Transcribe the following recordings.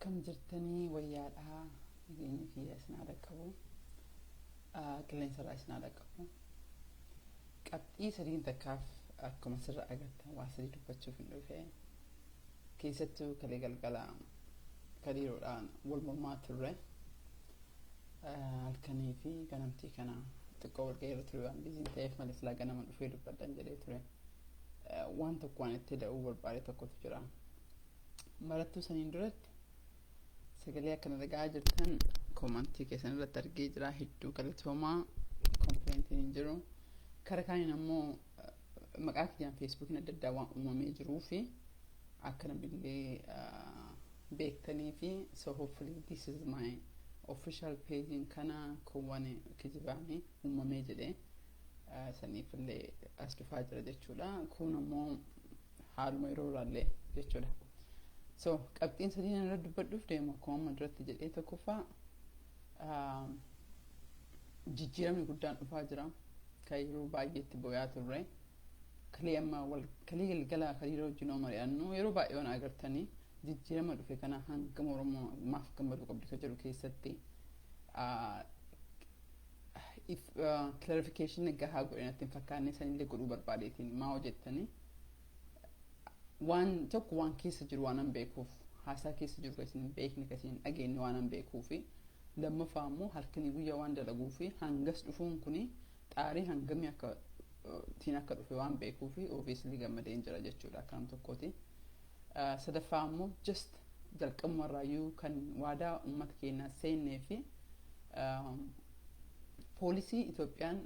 Akkam jirtanii? Wayyaadhaa? Nageenyi kiyya isin haa dhaqqabu. Qilleensa irraa isin haa dhaqqabu. Qabxii sadiin takkaaf akkuma sirra agartan waa sadii dubbachuuf hin dhufe. Keessattuu kalee galgala kadiiroodhaan wal mormaa turre. Halkanii fi ganamtii kana xiqqoo wal ga'eerra ture, waan busy n ta'eef malee silaa ganama dhufee dubbadhan jedhee ture. Waan tokko waan itti da'uu barbaade tokkotu jira. Marattuu saniin duratti sagalee akkana dhagaa jirtan comment ii keessan irratti argee jira. Hedduu galatoomaa, complaint iin hin jiru. Kara kaaniin ammoo maqaa kiyyaan Facebookiin adda addaa waan uumamee jiruu fi akka namillee beektanii fi, so hopefully this is my official page kana kuwwan kijibaanii uumamee jedhee saniifillee as dhufaa jira jechuudha. Kun ammoo haaluma yeroo irraallee jechuudha. So qabxiin sadiin irra dubbadhuuf deemu, akkuma amma duratti jedhee, tokkoffaa jijjiiramni guddaan dhufaa jira kan yeroo baay'eetti boyaa turre. Kalee amma wal kalee galgala kan yeroo wajjin mari'annu yeroo baay'ee waan agartanii jijjiirama dhufe kana hangam Oromoo maaf gammaduu qabdi kan jedhu keessatti if clarification gahaa godhe natti hin fakkaanne. Sanillee godhuu barbaadeetiin maa hojjettanii waan tokko waan keessa jiru waan an beekuuf, haasaa keessa jiru kan isin hin beekne, kan isin hin dhageenye waan an beekuufi, lammaffaa immoo halkanii guyyaa waan dalaguu fi hangas dhufuun kuni xaarii hangamii akka tiin akka dhufe waan beekuu fi obviously gammadeen jira jechuudha akka nam tokkooti. Sadaffaa immoo just jalqabumarraayyuu kan waadaa uummata keenyaa seennee fi policy Itoophiyaan,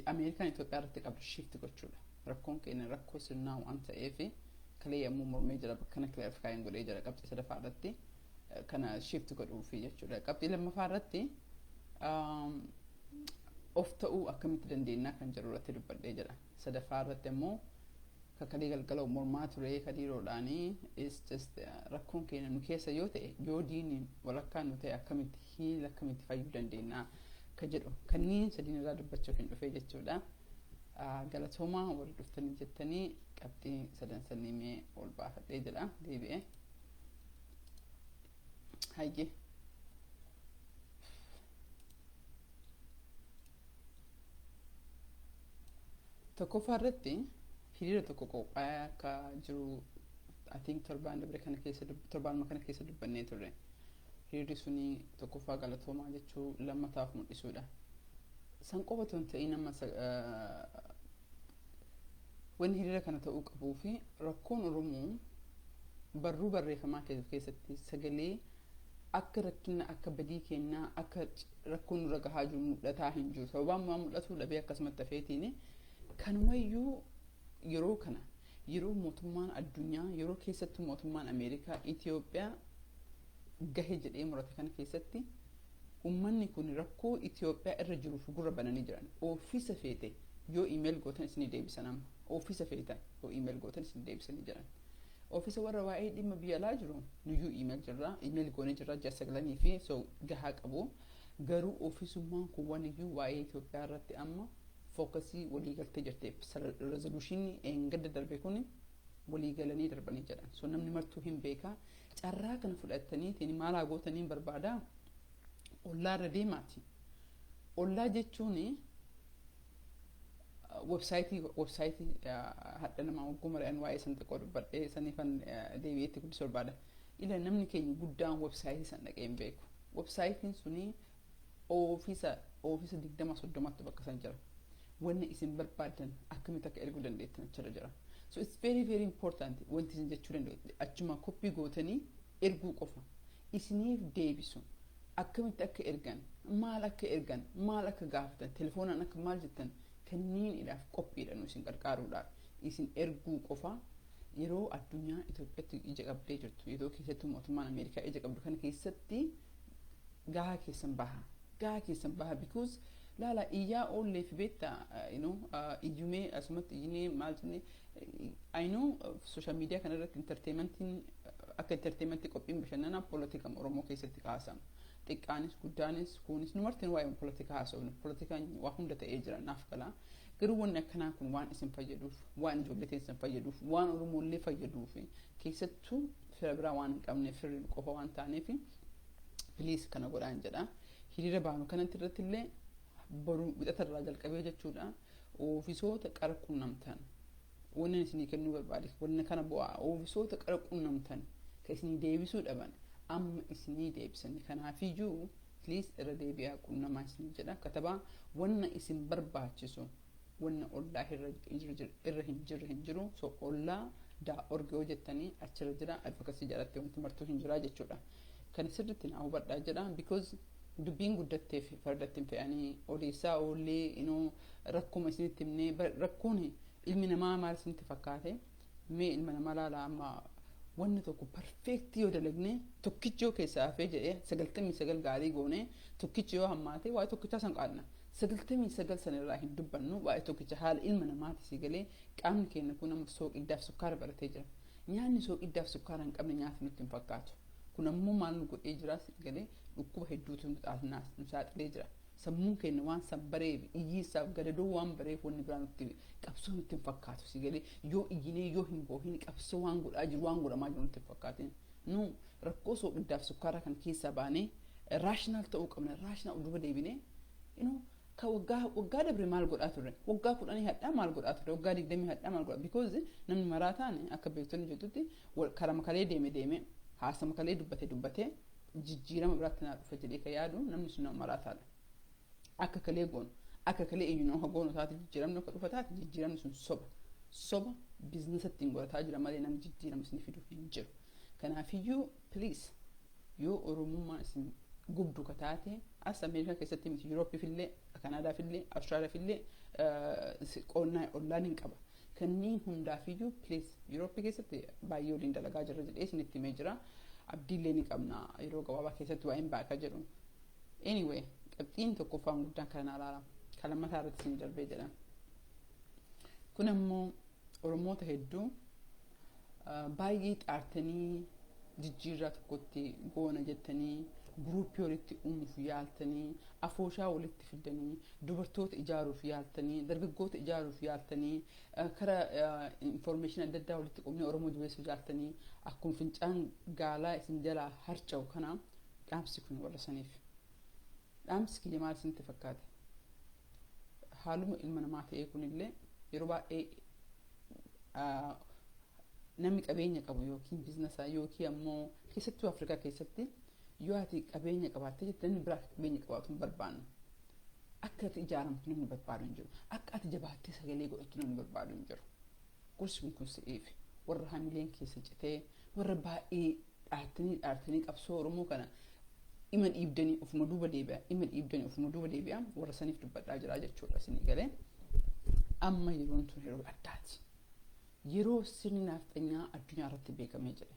Ameerikaan Itoophiyaa irratti qabdu shift gochuudha. Rakkoon keenya rakkoo sirnaa waan ta'eef kalee yommuu mormee jira, bakka kana clarify godhee jira qabxii sadaffaa irratti kana shift godhuufi jechuudha. Qabxii lammaffaa irratti of ta'uu akkamitti dandeenya kan jedhu irratti dubbadhee jira. Sadaffaa irratti immoo kakalee galgala mormaa ture kadiiroodhaanii is just rakkoon keenya nu keessa yoo ta'e, yoo diinni walakkaan nu ta'e, akkamitti hiila, akkamitti fayyuu dandeenya ka jedhu kanneen sadiin irraa dubbachuuf hin dhufee jechuudha. Galatoomaa warri dhuftanii jettanii qabxii sadan sanii mee ol baafadhee jedha deebi'ee. Hayyee. Tokkoffaa irratti hiriira tokko qophaa'ee akka jiru, I think torbaan dabre kana keessa, torbaanuma kana keessa dubbannee turre. Hiriirri suni tokkoffaa galatoomaa jechuu, lammataaf mul'isuudha. San qofa otoo hin ta'in, amma wanni hiriira kana ta'uu qabuu fi rakkoon Oromoo barruu barreeffamaa keessatti sagalee akka rakkina, akka badii kennaa, akka rakkoon nurra gahaa jiru mul'ataa hin jiru. Sababaan waan mul'atu dhabee akkasumatti hafeetiin kanumayyuu yeroo kana, yeroo mootummaan addunyaa, yeroo keessattuu mootummaan Ameerikaa Itoophiyaa gahe jedhee murate kana keessatti, ummanni kun rakkoo Itoophiyaa irra jiruuf gurra bananii jiran. Ofiisa feete yoo email gootan isinii deebisan. Amma ofiisa feetan yoo email gootan isinii deebisanii jiran. Ofiisa warra waa'ee dhimma biyya alaa jiru nuyyuu email jirra, email goonee jirra ji'a 9 fi so gahaa qabu. Garuu ofiisummaan kun waniyyuu waa'ee Itoophiyaa irratti amma focus ii waliigaltee jirte, resolution ii eengadda darbe kun waliigalanii darbanii jedhan. So namni martuu hin beekaa. Carraa kana fudhataniitiin maal haa gootanii barbaada, ollaa irra deemaati. Ollaa jechuun website ii hadha namaa wagguu mari'an waa'ee san xiqqoo dubbadhee saniifan deebi'eetti guddisuu barbaada. Ila namni keenya guddaan website ii san dhaqee hin beeku. Website iin suni ofiisa 20 30tti bakka san jira. Wanni isin barbaadan akkamitti akka erguu dandeettan achirra jira. So it's very very important. Wanti isin jechuu danda'u achuma copy gootanii erguu qofa. Isiniif deebisu. Akkamitti akka ergan, maal akka ergan, maal akka gaafatan, telefoonaan akka maal jettan kanneen idhaaf qophiidha nu isin gargaaruudhaaf. Isin erguu qofa. Yeroo addunyaa Itoophiyaatti ija qabdee jirtu, yeroo keessattuu mootummaan Ameerikaa ija qabdu kana keessatti gahaa keessan baha. Gahaa keessan baha, because laala iyyaa oollee fi beektaa iyyumee asumatti iyyinee maal jennee. I know social media kana irratti entertainment iin akka entertainment ii qophiin bashannanaa poolitikaa Oromoo keessatti kaasama. Xiqqaanis guddaanis kunis nu martin waa'ee poolitikaa haasofnu, poolitikaan waa hunda ta'ee jira naaf galaa. Garuu wanni akkanaa kun waan isin fayyaduuf, waan ijoollee teessan fayyaduuf, waan Oromollee fayyaduuf, keessattuu Fira biraa waan hin qabneef, firri qofa waan taaneef, please kana godhaan jedha. Hiriira baanu kanatti irratti illee boru Wixatarraa jalqabee jechuudha. Oofisoota qara qunnamtan, wanni isinii kennuu barbaade wanni kana bu'aa, oofisoota qara qunnamtan ka isinii deebisuu dhaban amma isinii deebisanii. Kanaafiyyuu please irra deebi'aa qunnamaa isinii jedha. Katabaa wanna isin barbaachisu, wanna OLLAA irra hin jirre hin jiru. So ollaa.org yoo jettanii achirra jira. Advocacy jalatti wanti martuu hin jira jechuudha. Kan sirriitti naa hubadhaa jedha, because dubbiin guddatteef fardatti hin fe'anii odeessaa oollee inuu rakkuma isinitti himnee. Rakkoon ilmi namaa maal isinitti fakkaate? Mee ilma namaa laala. Amma wanni tokko perfect yoo dalagne, tokkichi yoo keessaa hafee jedhee, 99 gaarii goone, tokkichi yoo hammaate, waa'ee tokkichaa san qaadna, 99 san irraa hin dubbannu, waa'ee tokkicha. Haala ilma namaati si galee? Qaamni keenya kun amma sooqiddaaf sukkaara baratee jira. Nyaanni sooqiddaaf sukkaara hin qabne nyaata nutti hin fakkaatu. Kun ammoo maal nu godhee jira? Si galee? Dhukkuba hedduutu nu saaxilee jira. Sammuun keenya waan san bareef, iyyiisaaf gadadoo waan bareef, wanni biraa nutti qabsoo nutti hin fakkaatu. Si galee? Yoo iyyinee yoo hin boohin, qabsoo waan godhaa jiru, waan godhamaa jiru nutti hin fakkaatin. Nu rakkoo sooqiddaaf sukkaara kan keessaa baanee rational ta'uu qabna. Rational duuba deebinee inuu ka waggaa waggaa dabre maal godhaa turre, waggaa 10 hadhaa maal godhaa turre, waggaa 20 hadhaa maal godhaa? Because namni maraa taane, akka beektonni jettutti, karaa makalee deeme deeme, haasa makalee dubbate dubbate, jijjiirama biraatti naa dhufa jedhee ka yaadu, namni sun nama maraataadha. Akka kalee goonu, akka kalee iyyuu akka goonu taate, jijjiiramni akka dhufa taate, jijjiiramni sun soba. Soba business ittiin godhataa jira malee namni jijjiirama isin fidu hin jiru. Kanaafiyyuu please, yoo Oromummaa isin gubdu ka taate, as Ameerikaa keessatti miti, Yuurooppifillee, Kanaadaafillee, Awustiraaliyaafillee qonnaa OLLAAn hin qaba. Kanneen hundaafiyyuu please, Yuurooppii keessatti baay'ee waliin dalagaa jirra jedhee isinitti himee jira. Abdiillee ni qabna, yeroo gabaabaa keessatti waa'een baaka jedhu. Anyway, qabxiin tokkoffaan guddaan kana ilaala. Kan lammataa irratti isin darbee jedha. Kun ammoo Oromoota hedduu baay'ee xaartanii, jijjiirraa tokkotti goona jettanii, guruupii walitti uumuuf yaaltanii, afooshaa walitti fidanii, dubartoota ijaaruuf yaaltanii, dargaggoota ijaaruuf yaaltanii, karaa information adda addaa walitti qubnee Oromoo jabeessuuf yaaltanii, akkuma fincaan gaalaa isin jalaa harca'u kana, dhaamsi kun warra saniif. Dhaamsi kiyya maal isinitti fakkaate? Haaluma ilma namaa ta'ee kunillee yeroo baay'ee namni qabeenya qabu yookiin business yookiin ammoo keessattuu Afrikaa keessatti yoo ati qabeenya qabaattee jette, namni biraa qabeenya qabaatu hin barbaannu. Akka ati ijaaramtu namni barbaadu hin jiru. Akka ati jabaattee sagalee godhattu namni barbaadu hin jiru. Gorsi kun kun si'iif warra hamileen keessa citee, warra baay'ee dhaartanii dhaartanii qabsoo Oromoo kana ima dhiibdanii ofuma duuba deebi'a, ima dhiibdanii ofuma duuba deebi'a, warra saniif dubbadhaa jira jechuudha isinii galee. Amma yeroon tun yeroo addaati. Yeroo sirni naafxanyaa addunyaa irratti beekamee jedhe.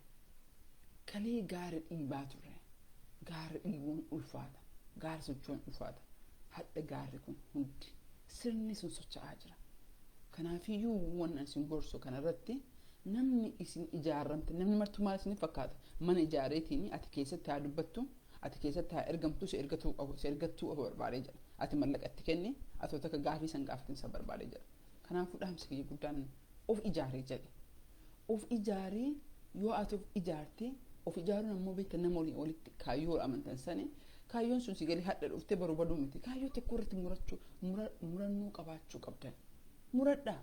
Kalee gaara dhiibaa turre. Gaara dhiibuun ulfaata. Gaara socho'uun ulfaata. Hadha gaarri kun hundi sirni sun socho'aa jira. Kanaafiyyuu wannan isin gorsu kanarratti, namni isin ijaarramte, namni martuu maal isin fakkaata? Mana ijaareetiin ati keessatti haa dubbattu, ati keessatti haa ergamtu, si ergatuu qabu, si ergattuu qabu barbaadee jira. Ati mallaqa itti kenni, ati takka gaafii san gaafatin san barbaadee jira. Kanaafuu dhaamsi kiyya guddaan, of ijaaree jedhe. Of ijaaree, yoo ati of ijaarte, of ijaaruun ammoo beekta, nama waliin walitti kaayyoo amantan sani, kaayyoon sun si galee hadha dhuftee baruu baduu miti. Kaayyoo tokko irratti murachuu, murannoo qabaachuu qabdan. Muradhaa.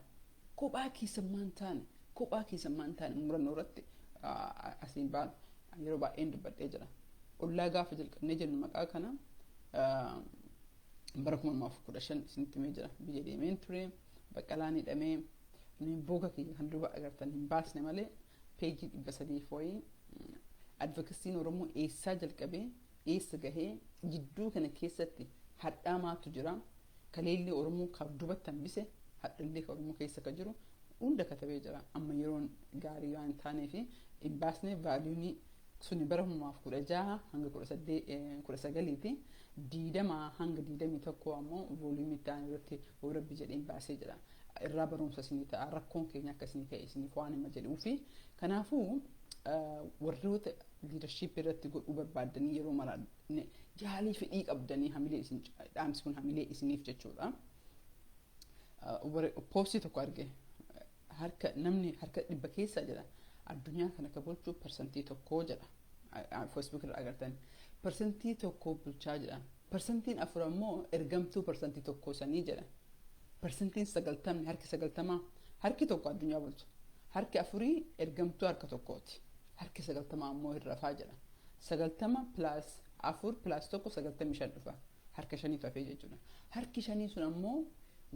Kophaa keessa maan taane, kophaa keessa maan taane, murannoo irratti asiin baanu yeroo baay'een dubbadhee jira. OLLAA gaafa jalqabnee jennu, maqaa kana bara 2015 isinitti himee jira. Biyya deemeen ture, Baqqalaan hidhamee, booga kiyya kan duuba agartan hin baasne malee, peejii 300 fooyii advocacyn Oromoo eessaa jalqabee eessa gahee, jidduu kana keessatti hadhaa maatu jira, kaleellee Oromoo kan dubatti hambise, hadhallee kan Oromoo keessa ka jiru hunda katabee jira. Amma yeroon gaarii waan hin taaneef hin baasne. Volume suni bara 2016 hanga 19ti. 20 hanga 21 ammoo volume itti aanu irratti Rabbi jedheen baasee jira. Irraa barumsa isinii ta'a, rakkoon keenya akka isinii ka'e isiniif waan hima jedhuu fi kanaafuu warroota leadership irratti godhuu barbaaddanii, yeroo mara yaalii fedhii qabdanii, hamilee isin, dhaamsi kun hamilee isiniif jechuudha. Post tokko arge, harka namni harka 100 keessa jira. Addunyaa kana ka bulchu 1% jedha. Facebook irra agartan. 1% bulchaa jedha. 4% ammoo ergamtuu 1% sanii jedha. 90% harki 90 harki 1 addunyaa bulcha. Harki 4 ergamtuu harka 1ti. Harki 90 ammoo hin rafaa jedha. 90 plus 4 plus 1 95 dhufa. Harka 5 hafee jechuudha. Harki 5 sun ammoo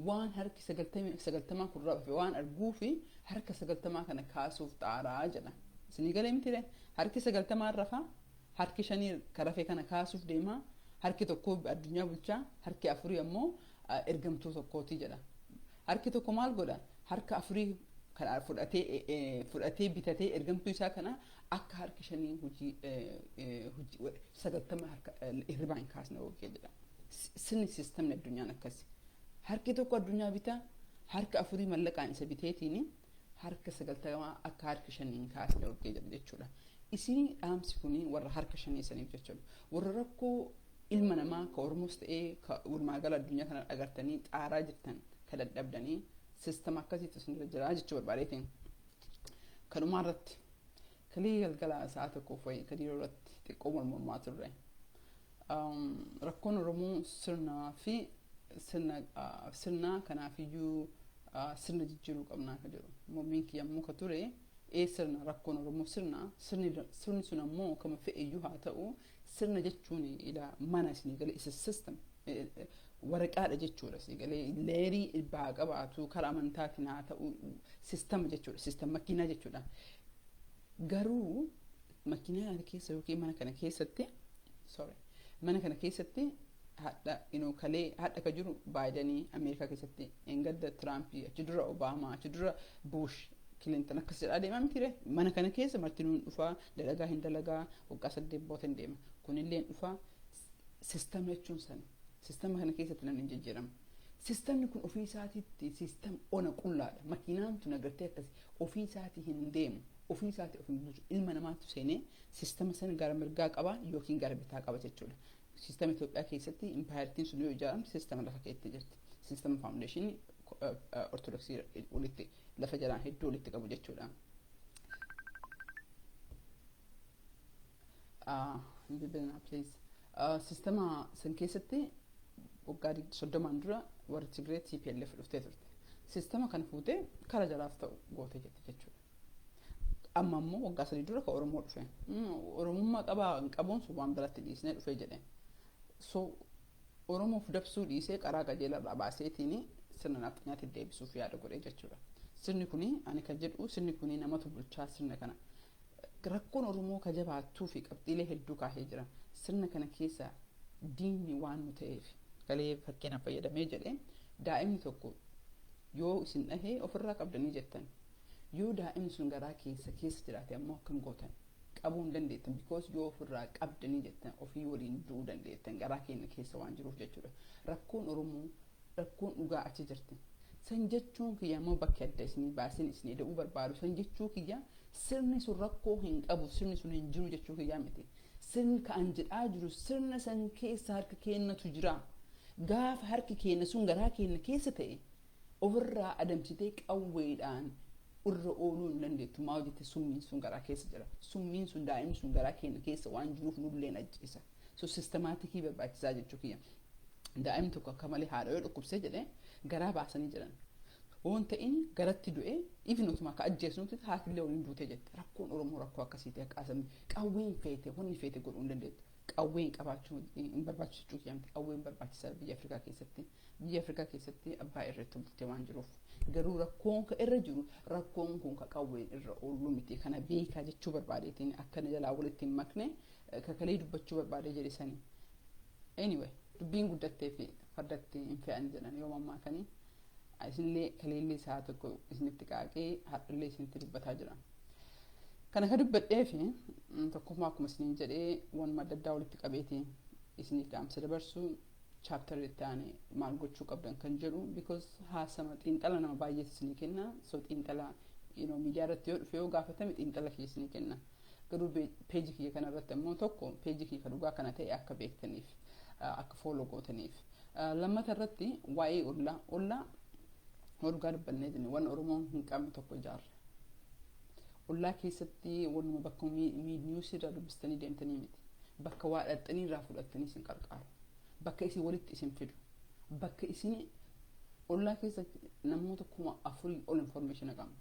waan harki 90 kun rafe waan arguu fi harka 90 kana kaasuuf xaaraa jedha. Isinii galee miti ree? Harki 90 rafaa, harki 5 ka rafe kana kaasuuf deema, harki 1 addunyaa bulchaa, harki 4 ammoo ergamtuu 1ti jedha. Harki 1 maal godha? Harka 4 kana fudhatee bitatee ergamtuu isaa kana akka harki 5 hojii 90 harka hirribaa hin kaasne oogee jedha. Sirni siistamni addunyaan akkasi. Harki 1 addunyaa bitaa, harka 4 mallaqaan isa biteetiin harka 90 akka harki 5 hin kaasne oogee jedha jechuudha. Isin dhaamsi kun warra harka 5 saniif jechuudha. Warra rakkoo ilma namaa ka Oromoos ta'ee ka walumaa gala addunyaa kana agartanii xaaraa jirtan ka dadhabdanii sistema akkasiitu isinirra jira jechuu barbaadeetiin. Kanumaa irratti kalii galgala sa'a tokkoof wayii kadii irratti xiqqoo mormormaa turre. Rakkoon Oromoo sirnaa fi sirna kanaafiyyuu sirna jijjiiruu qabnaa ka jedhu. Mormiin kiyya ammoo ka ture sirna rakkoon Oromoo sirna sirni sun ammoo kama fe'eyyuu haa ta'u sirna jechuun ila mana isinii galee isa system waraqaadha jechuudha. Isinii galee leerii baa qabaatu karaa amantaatiin haa ta'u sistema jechuudha. Sistem makiinaa jechuudha. Garuu makiinaa kana keessa yookiin mana kana keessatti mana kana keessatti hadha kalee hadha ka jiru Baayidanii Ameerikaa keessatti engadda Tiraampii achi dura Obaamaa achi dura Bush Kilintan akkas jedhaa deemaa miti ree. Mana kana keessa martinuu hin dhufaa, dalagaa hin dalagaa, waggaa 8 booda hin deema. Kunillee hin dhufaa. Sistema jechuun sana. Sistema kana keessatti namni hin jijjiiramu. Sistemni kun ofii isaatiitti sistem ona qullaadha. Makiinaan tun agartee akkasi ofii isaatii hin deemu. Ofii isaatii of hin bulchu. Ilma namaatu seenee sistema sana gara mirgaa qaba yookiin gara bitaa qaba jechuudha. Sistema Itoophiyaa keessatti impaayertiin sun yoo ijaaramte sistema lafa keetti jirti. Sistema faawundeeshinii Ortodoksii walitti lafa jalaan hedduu walitti qabu jechuudha. Please. Sistema san keessatti waggaa 30 dura warri Tigree TPLF dhuftee turte. Sistema kana fuutee kara jalaaf ta'u gootee jirti jechuudha. Amma ammoo waggaa 3 dura ka Oromoo dhufe. Oromummaa qabaa hin qabuun sun waan biratti dhiisnee dhufee jedhe. So Oromoof dabsuu dhiisee karaa qajeelarraa baaseetiin sirna nafxanyaatti deebisuuf yaada godhee jechuudha. Sirni kuni ani kan jedhu sirni kuni namatu bulchaa sirna kana. Rakkoon Oromoo ka jabaattuu fi qabxiilee hedduu kaahee jira. Sirna kana keessa diinni waan nu ta'eef kalee fakkeenyaaf fayyadamee jedhee daa'imni tokko yoo isin dhahee ofirraa qabdanii jettan. Yoo daa'imni sun garaa keessa jiraate ammoo akkam gootan? Qabuu hin dandeettan because yoo ofirraa qabdanii jettan ofii waliin du'uu dandeettan garaa keenya keessa waan jiruuf jechuudha. Rakkoon Oromoo rakkoon dhugaa achi jirti. San jechuun kiyya ammoo bakki adda isinii baasin isinii da'uu barbaadu. San jechuu kiyya sirni sun rakkoo hin qabu sirni sun hin jiru jechuu kiyyaa miti. Sirni ka'an jedhaa jiru sirna san keessa harka keenyatu jira. Gaafa harki keenya sun garaa keenya keessa ta'e ofirraa adamsitee qawweedhaan irra ooluu hin dandeettu. Maa hojjette summiin sun garaa keessa jira. Summiin sun daa'imni sun garaa keenya keessa waan jiruuf nulleen ajjeesa. So sistemaatikii barbaachisaa jechuu kiyya. Daa'imni tokko akka malee haadha yoo dhukkubsee jedhee garaa baasanii jiran. Waan ta'in garatti du'ee ifin otuma akka ajjeesnutti haatillee waliin duutee jette. Rakkoon Oromoo rakkoo akkasiiti akka asamni qawween feete wanni feete godhuu hin dandeettu. Qawween qabaachuu hin barbaachisu jechuu kiyya miti. Qawween barbaachisaa biyya Afrikaa keessatti. Biyya Afrikaa keessatti abbaa irratti bultee waan jiruuf. Garuu rakkoon ka irra jiru rakkoon kun ka qawween irra oolu miti. Kana beekaa jechuu barbaadeetiin akkana jalaa walitti hin makne kakalee dubbachuu barbaadee jedhe sani. Anyway, dubbiin guddattee fi fardatti hin fe'an jedhan yoo mammaakanii isinillee kaleellee sa'a tokko isinitti qaaqee har'allee isinitti dubbataa jira. Kana ka dubbadhee fi tokkummaa akkuma isiniin jedhee waanuma adda addaa walitti qabeetiin isiniif dhaamsa dabarsu chaaptarri itti aanee maal gochuu qabdan kan jedhu because haasama xiinxala nama baay'eetu isinii kenna. So xiinxala miidiyaa irratti yoo dhufe yoo gaafatame xiinxala kiyya isinii kenna. Garuu peejii kiyya kana irratti ammoo tokko peejii kiyya ka dhugaa kana ta'e akka beektaniif akka fooloo gootaniif. Lammata irratti waa'ee ollaa dhugaa dubbannee jenne waan Oromoon hin qabne tokko ijaarre. Ollaa keessatti waluma bakka newsii irraa dubbistanii deemtanii miti. Bakka waa dhaqxanii irraa fudhattanii isin qarqaaru. Bakka isin walitti isin fidu. Bakka isin ollaa keessa namoota 4000 ol information qabna.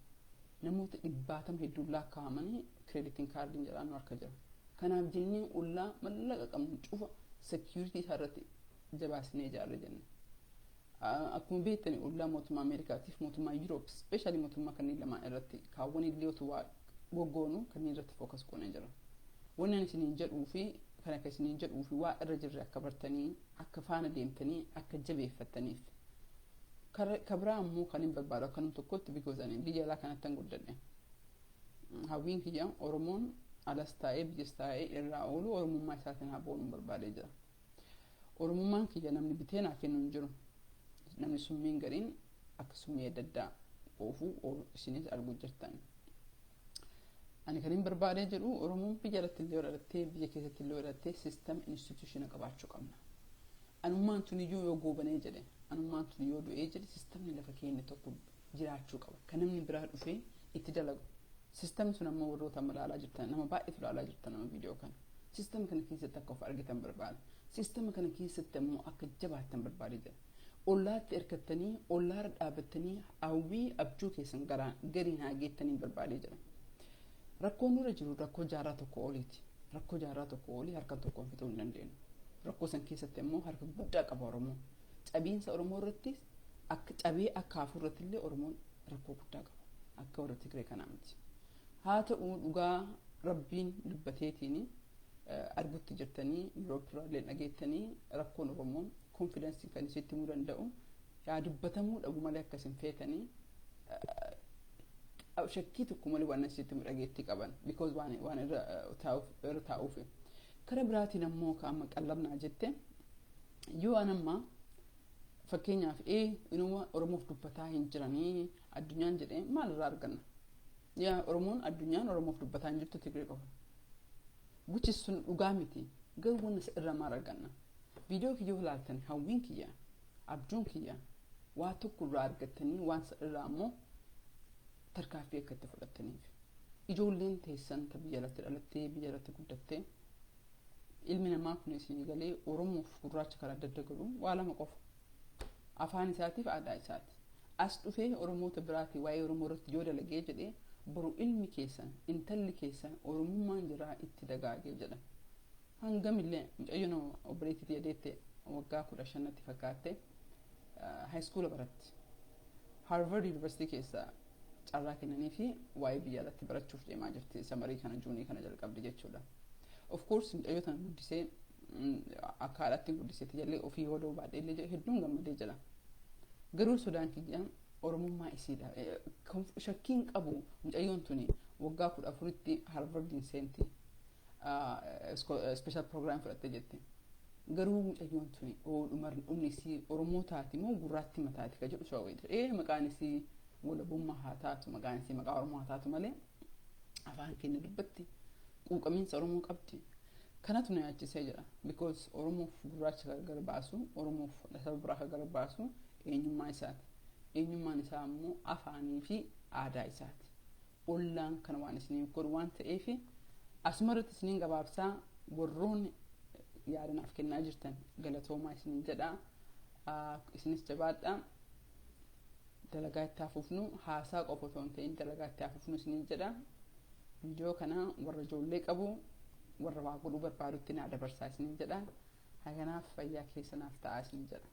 Namoota dhibbaatama hedduun lakkaa'amanii creditiin cardiin jedhaan harka jira. Kanaaf jennee ollaa mallaqa qabnu cufa security isaa irratti jabaasnee ijaarre jenna. Akkuma beektani, ollaa mootummaa Ameerikaatiif mootummaa Yuroop, especially mootummaa kanneen lamaan irratti kaawwan illee otoo waa goggoonu kanneen irratti focus goonee jira. Wanni ani isiniin jedhuu fi kan akka isiniin jedhuu fi waa irra jirre akka bartanii, akka faana deemtanii, akka jabeeffattaniif. Kabiraa ammoo kan hin barbaadu akkanum tokkotti, because ani biyya alaa kanatti hin guddadhe. Hawwiin kiyya Oromoon alas taa'ee biyyas taa'ee irraa oolu Oromummaa isaatiin haa boonu barbaadee jira. Oromummaan kiyya namni bitee naa kennu hin jiru. Namni summiin gariin akka summii adda addaa oofuu isinis arguu jirtan. Ani kan hin barbaadee jedhu, Oromoon biyya alatti illee dhalattee, biyya keessatti illee dhalattee, system institutiona qabaachuu qabna. Anummaan tun iyyuu yoo goobanee jedhe, anummaan tun yoo du'ee jedhe, systemni lafa keenya tokko jiraachuu qaba. Kan namni biraa dhufee itti dalagu. Systemni sun ammoo warroota amma ilaalaa jirtan, nama baay'eetu ilaalaa jirtan nama viidiyoo kana. Systema kana keessatti akka of argitan barbaada. Systema kana keessatti ammoo akka jabaattan barbaadee jira. Ollaatti hirkattanii, ollaarra dhaabattanii, hawwii abjuu keessan gariin haa geettanii barbaadee jira. Rakkoon nurra jiru rakkoo jaarraa tokko oliiti. Rakkoo jaarraa tokko olii harka tokkoon fixuu hin dandeenyu. Rakkoo san keessatti ammoo harka guddaa qaba Oromoon. Cabiinsa Oromoo irratti, akka cabee akka hafuu irratti illee Oromoon rakkoo guddaa qaba. Akka warra Tigree kanaa miti. Haa ta'u, dhugaa Rabbiin dubbateetiin argutti jirtanii, Yuroop irraa illee dhageettanii, rakkoon Oromoo confidencii kan isitti himuu danda'u yaa dubbatamuu dhabu malee akkas hin feetanii shakkii tokko malee waan asitti himu dhageettii qaban, because waan irra taa'uuf. Kara biraatiin ammoo ka amma qallabnaa jette, yoo an amma fakkeenyaaf inuma Oromoof dubbataa hin jiranii addunyaan jedhee, maal irraa arganna? Yaa Oromoon, addunyaan Oromoof dubbataa hin jirtu, Tigree qofa. Which sun dhugaa miti. Garuu wanna isa irraa maal arganna? Viidiyoo kiyya yoo ilaaltan, hawwiin kiyya, abjuun kiyya waa tokko irraa argattanii, waan isa irraa ammoo tarkaaffii akka itti fudhattaniif. Ijoolleen teessan ta biyya alatti dhalattee, biyya alatti guddattee, ilmi namaa kun isinii galee, Oromoof gurraacha kan adda adda godhu waa lama qofa. Afaan isaatiif aadaa isaati. As dhufee Oromoota biraatii waa'ee Oromoo irratti yoo dalagee jedhee, boru ilmi keessan, intalli keessan Oromummaan jiraa itti dagaagee jedha. Hangamillee mucayyoon obboleettii yadeette waggaa 15tti fakkaatte high schoola baratti. Harvard University keessa carraa kennanii fi waa'ee biyya alatti barachuuf deemaa jirti, summerii kana, Juneii kana jalqabdi jechuudha. Of course mucayyoo tana guddisee akka haadhaatti guddiseeti jallee ofii hodoo baadhee illee hedduun gammadee jira. Garuu sodaan kiyya Oromummaa isiidha. Shakkiin qabu, mucayyoon tuni waggaa 14tti Harvardiin seenti. Special program fudhattee jette. Garuu mucayyoon tuni dhumni isii Oromoo taati moo gurraatti mataati ka jedhu shawweeti. Maqaan isii walabummaa haa taatu, maqaan isii maqaa Oromoo haa taatu malee, afaan keenya dubbatti, quuqamiinsa Oromoo qabdi. Kanatu na yaachisee jira. Because Oromoof gurraacha gargar baasu, Oromoof saba biraa gargar baasu eenyummaa isaati. Eenyummaan isaa immoo afaanii fi aadaa isaati. Ollaan kana waan isiniif godhu waan ta'eef, asuma irratti isiniin gabaabsaa. Warroonni yaadanaaf kennaa jirtan galatoomaa isiniin jedha. Isinis jabaadha. Dalagaa itti hafuufnu, haasaa qofa otoo hin ta'in dalagaa itti hafuufnu isiniin jedha. Viidiyoo kana warra ijoollee qabu, warra waa godhuu barbaadutti naa dabarsaa isiniin jedha. Haganaaf fayyaa keessanaaf ta'aa isiniin jedha.